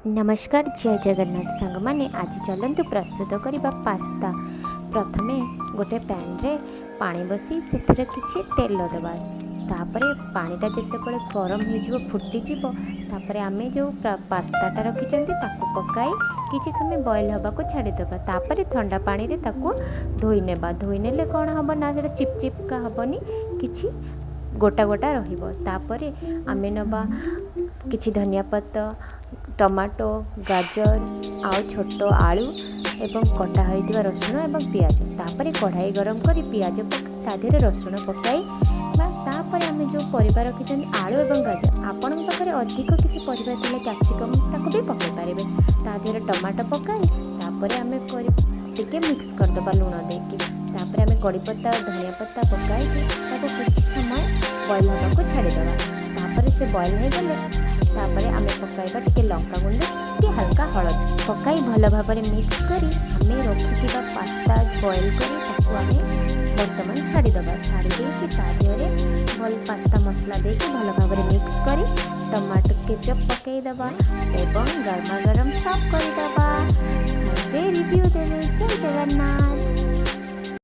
ନମସ୍କାର, ଜୟ ଜଗନ୍ନାଥ ସାଙ୍ଗମାନେ। ଆଜି ଚାଲନ୍ତୁ ପ୍ରସ୍ତୁତ କରିବା ପାସ୍ତା। ପ୍ରଥମେ ଗୋଟେ ପ୍ୟାନ୍ରେ ପାଣି ବସି ସେଥିରେ କିଛି ତେଲ ଦେବା। ତାପରେ ପାଣିଟା ଯେତେବେଳେ ଗରମ ହେଇଯିବ, ଫୁଟିଯିବ, ତାପରେ ଆମେ ଯେଉଁ ପାସ୍ତାଟା ରଖିଛନ୍ତି ତାକୁ ପକାଇ କିଛି ସମୟ ବଏଲ୍ ହେବାକୁ ଛାଡ଼ିଦେବା। ତାପରେ ଥଣ୍ଡା ପାଣିରେ ତାକୁ ଧୋଇ ନେବା। ଧୋଇ ନେଲେ କ'ଣ ହେବ ନା ସେଇଟା ଚିପଚିପକା ହେବନି, କିଛି ଗୋଟା ଗୋଟା ରହିବ। ତାପରେ ଆମେ ନେବା କିଛି ଧନିଆ ପତ୍ର, ଟମାଟୋ, ଗାଜର ଆଉ ଛୋଟ ଆଳୁ ଏବଂ କଟା ହୋଇଥିବା ରସୁଣ ଏବଂ ପିଆଜ। ତାପରେ କଢ଼ାଇ ଗରମ କରି ପିଆଜ ପକାଇ ତା ଦେହରେ ରସୁଣ ପକାଇ ବା ତାପରେ ଆମେ ଯେଉଁ ପରିବା ରଖିଛନ୍ତି, ଆଳୁ ଏବଂ ଗାଜର। ଆପଣଙ୍କ ପାଖରେ ଅଧିକ କିଛି ପରିବା ଥିଲେ କ୍ୟାପ୍ସିକମ୍ ତାକୁ ବି ପକାଇ ପାରିବେ। ତା ଦେହରେ ଟମାଟୋ ପକାଇ ତାପରେ ଆମେ କରି ଟିକେ ମିକ୍ସ କରିଦେବା ଲୁଣ ଦେଇକି। ତାପରେ ଆମେ କଡ଼ିପତ୍ତା, ଧନିଆ ପତ୍ତା ପକାଇକି ତାକୁ କିଛି ସମୟ ବଏଲ୍ ହେବାକୁ ଛାଡ଼ିଦେବା। ତାପରେ ସେ ବଏଲ୍ ହେଇଗଲେ ତାପରେ ଆମେ ପକାଇବା ଟିକେ ଲଙ୍କା ଗୁଣ୍ଡ, ଟିକେ ହାଲକା ହଳଦୀ ପକାଇ ଭଲ ଭାବରେ ମିକ୍ସ କରି ଆମେ ରଖିଥିବା ପାସ୍ତା ବଏଲ୍ କରି ତାକୁ ଆମେ ବର୍ତ୍ତମାନ ଛାଡ଼ିଦେବା। ଛାଡ଼ି ଦେଇକି ତା ଦେହରେ ଭଲ ପାସ୍ତା ମସଲା ଦେଇକି ଭଲ ଭାବରେ ମିକ୍ସ କରି ଟମାଟୋ କେଚପ୍ ପକାଇଦେବା ଏବଂ ଗରମା ଗରମ